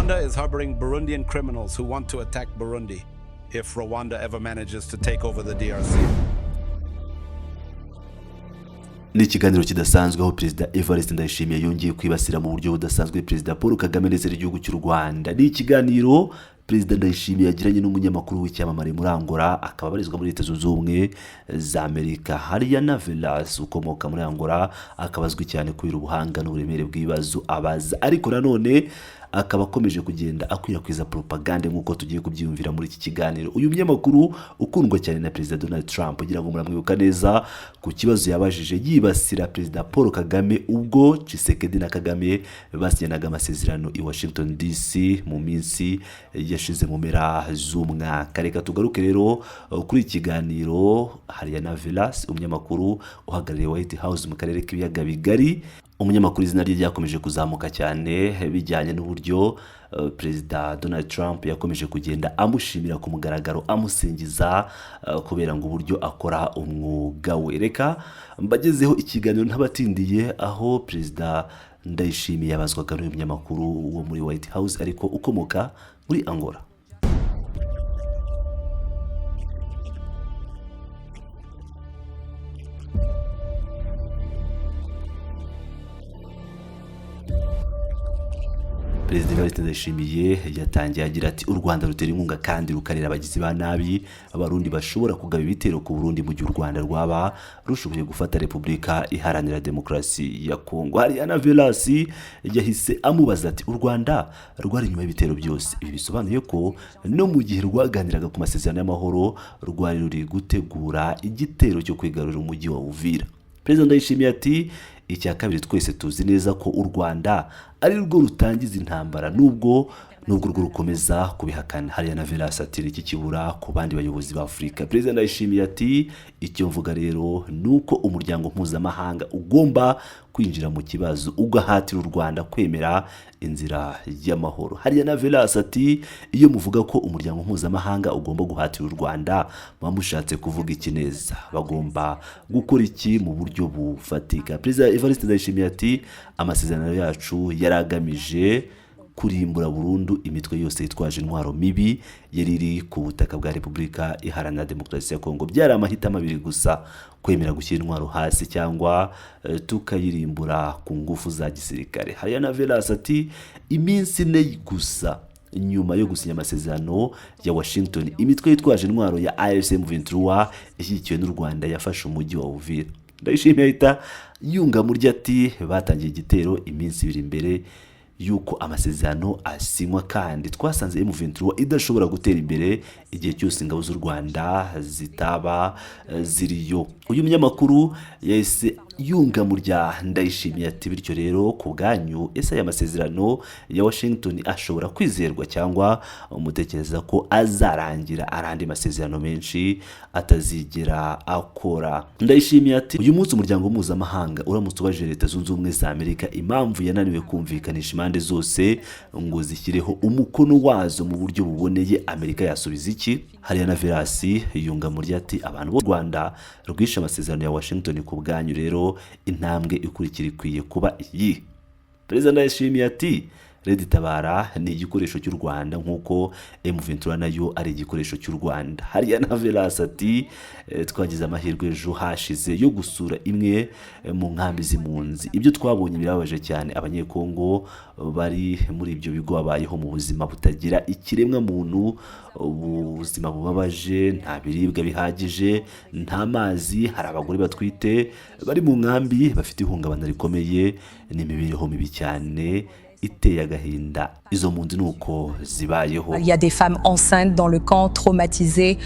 Rwanda is harboring Burundian criminals who want to attack Burundi if Rwanda ever manages to take over the DRC. Ni ikiganiro kidasanzwe aho Perezida Evariste Ndayishimiye yongeye kwibasira mu buryo budasanzwe Perezida Paul Kagame ndetse n'igihugu cy'u Rwanda. Ni ikiganiro Perezida Ndayishimiye yagiranye n'umunyamakuru w'icyamamare muri Angola, akaba abarizwa muri Leta Zunze Ubumwe za Amerika, Hariana Velas, ukomoka muri Angola, akaba azwi cyane kubera ubuhanga n'uburemere bw'ibibazo abaza, ariko nanone akaba akomeje kugenda akwirakwiza propagande nk'uko tugiye kubyiyumvira muri iki kiganiro. Uyu munyamakuru ukundwa cyane na Perezida Donald Trump, kugira ngo muramwibuka neza ku kibazo yabajije yibasira Perezida Paul Kagame ubwo Tshisekedi na Kagame basinyanaga amasezerano i Washington DC mu minsi yashize mu mpera z'umwaka. Reka tugaruke rero kuri iki kiganiro. Hariana Velas, umunyamakuru uhagarariye White House mu karere k'Ibiyaga Bigari, umunyamakuru izina rye ryakomeje kuzamuka cyane bijyanye n'uburyo Perezida Donald Trump yakomeje kugenda amushimira ku mugaragaro, amusingiza kubera ngo uburyo akora umwuga we. Reka mbagezeho ikiganiro ntabatindiye, aho Perezida Ndayishimiye yabazwaga n'uyu munyamakuru wo muri White House ariko ukomoka muri Angola. Perezida Evariste Ndayishimiye yatangiye agira ati: "U Rwanda rutera inkunga kandi rukarera abagizi ba nabi Abarundi bashobora kugaba ibitero ku Burundi mu gihe u Rwanda rwaba rushoboye gufata Repubulika Iharanira Demokarasi ya Kongo." Hariana Velas yahise amubaza ati: "U Rwanda rwari inyuma y'ibitero byose. Ibi bisobanuye ko no mu gihe rwaganiraga ku masezerano y'amahoro rwari ruri gutegura igitero cyo kwigarurira umujyi wa Uvira." Perezida Ndayishimiye ati: "Icya kabiri, twese tuzi neza ko u Rwanda ari rwo rutangiza intambara nubwo rwo rukomeza kubihakana." Hariana Velas ati: "Iki kibura ku bandi bayobozi ba Afurika?" Perezida Ndayishimiye ati: "Icyo mvuga rero ni uko umuryango mpuzamahanga ugomba kwinjira mu kibazo, ugahatira u Rwanda kwemera inzira y'amahoro." Hariana Velas ati: "Iyo muvuga ko umuryango mpuzamahanga ugomba guhatira u Rwanda, muba mushatse kuvuga iki neza? Bagomba gukora iki mu buryo bufatika?" Perezida Evariste Ndayishimiye ati: "Amasezerano yacu yari agamije kurimbura burundu imitwe yose yitwaje intwaro mibi yari iri ku butaka bwa Repubulika Iharanira Demokarasi ya Kongo. Byari amahitamo abiri gusa: kwemera gushyira intwaro hasi cyangwa tukayirimbura ku ngufu za gisirikare." Hariana Velas ati: "Iminsi 4 gusa nyuma yo gusinya amasezerano ya Washington, imitwe yitwaje intwaro ya AFC M23 ishyigikiwe n'u Rwanda yafashe umujyi wa Uvira." Ndayishimiye ahita yunga murya ati: "Batangiye igitero iminsi 2 mbere yuko amasezerano asinywa, kandi twasanze M23 idashobora gutera imbere igihe cyose ingabo z'u Rwanda zitaba ziriyo." Uyu munyamakuru yahise yunga mu rya Ndayishimiye ati: "Bityo rero ku bwanyu, ese aya masezerano ya Washington ashobora kwizerwa, cyangwa mutekereza ko azarangira ari andi masezerano menshi atazigera akora?" Ndayishimiye ati: "Uyu munsi umuryango mpuzamahanga uramutse ubajije Leta Zunze Ubumwe za Amerika impamvu yananiwe kumvikanisha impande zose ngo zishyireho umukono wazo mu buryo buboneye, Amerika yasubiza iki?" Hariana Velas yunga muri ati: "Abantu b'u Rwanda rwishe amasezerano ya Washington. Ku bwanyu rero, intambwe ikurikira ikwiye kuba iyi?" Perezida Ndayishimiye ati: "Red Tabara ni igikoresho cy'u Rwanda nk'uko M23 nayo ari igikoresho cy'u Rwanda." Hariana Velas ati: "Twagize amahirwe ejo hashize yo gusura imwe mu nkambi z'impunzi. Ibyo twabonye birababaje cyane. Abanyekongo bari muri ibyo bigo babayeho mu buzima butagira ikiremwa muntu, ubuzima bubabaje, nta biribwa bihagije, nta mazi. Hari abagore batwite bari mu nkambi bafite ihungabana rikomeye n'imibereho mibi cyane iteye agahinda. Izo mpunzi ni uko zibayeho." Il y a des femmes enceintes dans le camp, traumatisées.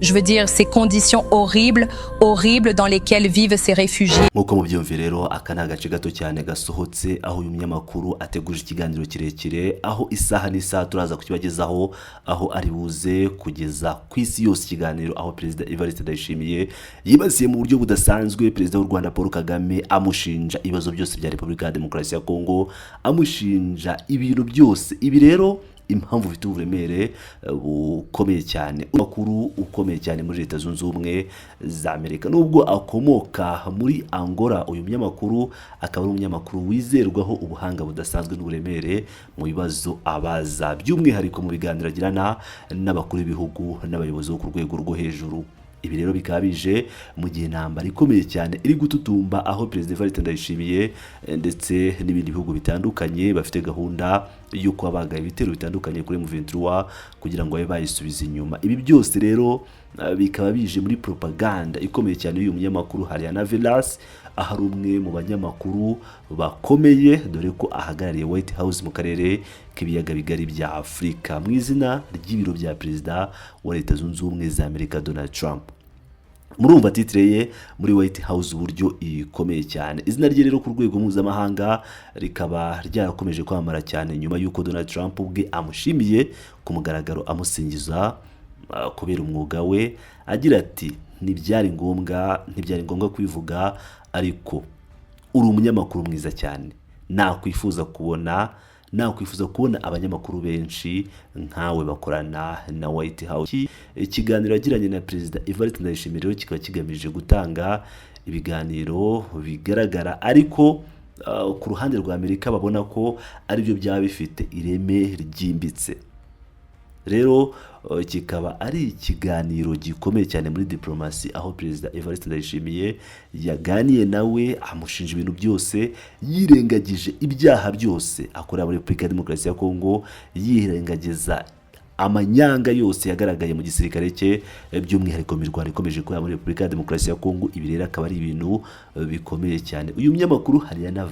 Je veux dire, ces conditions horribles, horribles dans lesquelles vivent ces réfugiés. Nk'uko mubyumva rero, aka ni agace gato cyane gasohotse aho uyu munyamakuru ateguje ikiganiro kirekire, aho isaha n'isaha turaza kukibagezaho, aho ari buze kugeza ku isi yose ikiganiro aho Perezida Evariste Ndayishimiye yibasiye mu buryo budasanzwe Perezida w'u Rwanda Paul Kagame, amushinja ibibazo byose bya Repubulika ya Demokarasi ya Kongo, amushinja ibintu byose. Ibi rero Impamvu bifite uburemere bukomeye cyane, amakuru ukomeye cyane muri Leta Zunze Ubumwe za Amerika, nubwo akomoka muri Angola, uyu munyamakuru akaba ari umunyamakuru wizerwaho ubuhanga budasanzwe n'uburemere mu bibazo abaza, by'umwihariko mu biganiro agirana n'abakuru b'ibihugu n'abayobozi bo ku rwego rwo hejuru. Ibi rero bikaba bije mu gihe intambara ikomeye cyane iri gututumba, aho Perezida Evariste Ndayishimiye ndetse n'ibindi bihugu bitandukanye bafite gahunda yo kuba bagaba ibitero bitandukanye kuri M23 kugira ngo babe bayisubiza inyuma. Ibi byose rero bikaba bije muri propaganda ikomeye cyane y'uyu munyamakuru Hariana Velas, aho ari umwe mu banyamakuru bakomeye, dore ko ahagarariye White House mu karere k'ibiyaga bigari bya Afurika mu izina ry'ibiro bya Perezida wa Leta Zunze Ubumwe za Amerika Donald Trump. Murumva titre ye muri White House uburyo ikomeye cyane. Izina rye rero ku rwego mpuzamahanga rikaba ryarakomeje kwamamara cyane nyuma y'uko Donald Trump ubwe amushimiye ku mugaragaro, amusingiza kubera umwuga we, agira ati: "Ntibyari ngombwa kubivuga, ariko uri umunyamakuru mwiza cyane. Nakwifuza kubona abanyamakuru benshi nkawe bakorana na White House." Ikiganiro yagiranye na Perezida Evariste Ndayishimiye rero kikaba kigamije gutanga ibiganiro bigaragara, ariko ku ruhande rwa Amerika babona ko aribyo byaba bifite ireme ryimbitse. Rero kikaba ari ikiganiro gikomeye cyane muri diplomasi, aho Perezida Evariste Ndayishimiye yaganiye nawe amushinja ibintu byose, yirengagije ibyaha byose akorera muri Repubulika ya Demokarasi ya Kongo, yirengagiza amanyanga yose yagaragaye mu gisirikare cye, by'umwihariko mirwano ikomeje kubera muri Repubulika ya Demokarasi ya Kongo. Ibi rero akaba ari ibintu bikomeye cyane. Uyu munyamakuru Hariana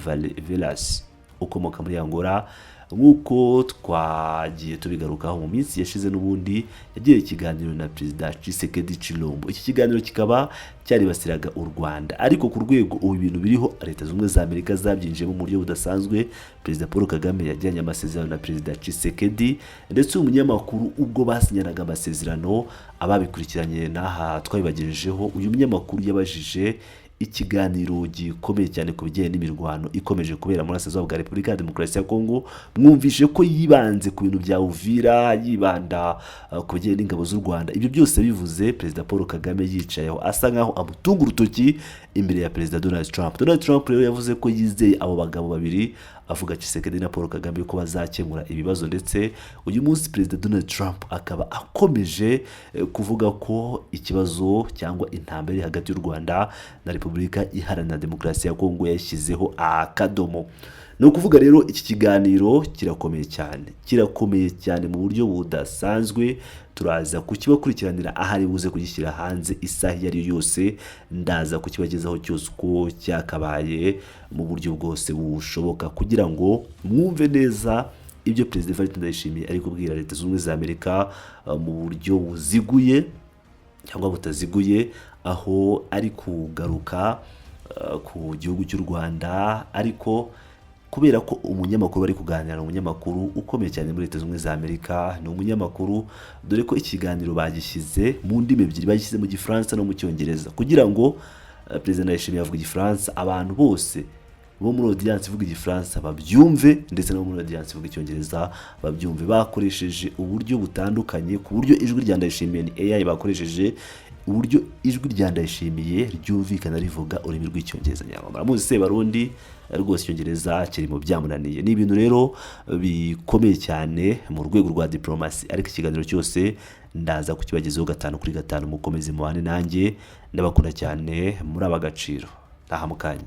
Velas ukomoka muri Angola, nk'uko twagiye tubigarukaho mu minsi yashize, n'ubundi yagiye ikiganiro na Perezida Tshisekedi Tshilombo. Iki kiganiro kikaba cyaribasiraga u Rwanda, ariko ku rwego ubu ibintu biriho, Leta Zunze Ubumwe za Amerika zabyinjiyemo mu buryo budasanzwe. Perezida Paul Kagame yagiranye amasezerano na Perezida Tshisekedi, ndetse uyu munyamakuru ubwo basinyanaga amasezerano, ababikurikiranye n'aha twabibagejejeho, uyu munyamakuru yabajije ikiganiro gikomeye cyane ku bijyanye n'imirwano ikomeje kubera muri Burasirazuba bwa Repubulika ya Demokarasi ya Kongo. Mwumvishe ko yibanze ku bintu bya Uvira, yibanda ku bijyanye n'ingabo z'u Rwanda. Ibyo byose bivuze Perezida Paul Kagame yicayeho asa nkaho amutunga urutoki imbere ya Perezida Donald Trump. Donald Trump rero yavuze ko yizeye abo bagabo babiri, avuga Tshisekedi na Paul Kagame, ko bazakemura ibibazo. Ndetse uyu munsi Perezida Donald Trump akaba akomeje kuvuga ko ikibazo cyangwa intambara iri hagati y'u Rwanda na Repubulika Iharanira Demokarasi ya Kongo yashyizeho akadomo. Ni ukuvuga rero iki kiganiro kirakomeye cyane, kirakomeye cyane mu buryo budasanzwe. Turaza kukibakurikiranira ahari buze kugishyira hanze isaha iyo ari yo yose, ndaza kukibagezaho cyose uko cyakabaye mu buryo bwose bushoboka, kugira ngo mwumve neza ibyo Perezida Evariste Ndayishimiye ari kubwira Leta Zunze Ubumwe za Amerika mu buryo buziguye cyangwa butaziguye, aho ari kugaruka ku gihugu cy'u Rwanda. Ariko kubera ko umunyamakuru bari kuganira ni umunyamakuru ukomeye cyane muri Leta Zunze Ubumwe za Amerika, ni umunyamakuru, dore ko ikiganiro bagishyize mu ndimi ebyiri, bagishyize mu Gifaransa no mu Cyongereza, kugira ngo Perezida Ndayishimiye avuga Igifaransa, abantu bose bo muri audience ivuga Igifaransa babyumve, ndetse no muri audience ivuga Icyongereza babyumve. Bakoresheje uburyo butandukanye ku buryo ijwi rya Ndayishimiye, ni AI bakoresheje, uburyo ijwi rya Ndayishimiye ryumvikana rivuga ururimi rw'Icyongereza. Nyamara muramuzi Sebarundi rwose, Icyongereza kiri mu byamunaniye. Ni ibintu rero bikomeye cyane mu rwego rwa diplomasi, ariko ikiganiro cyose ndaza kukibagezaho gatanu kuri gatanu. Mukomeze mubane nanjye, ndabakunda cyane, muri ab'agaciro. Ntaha mu kanya.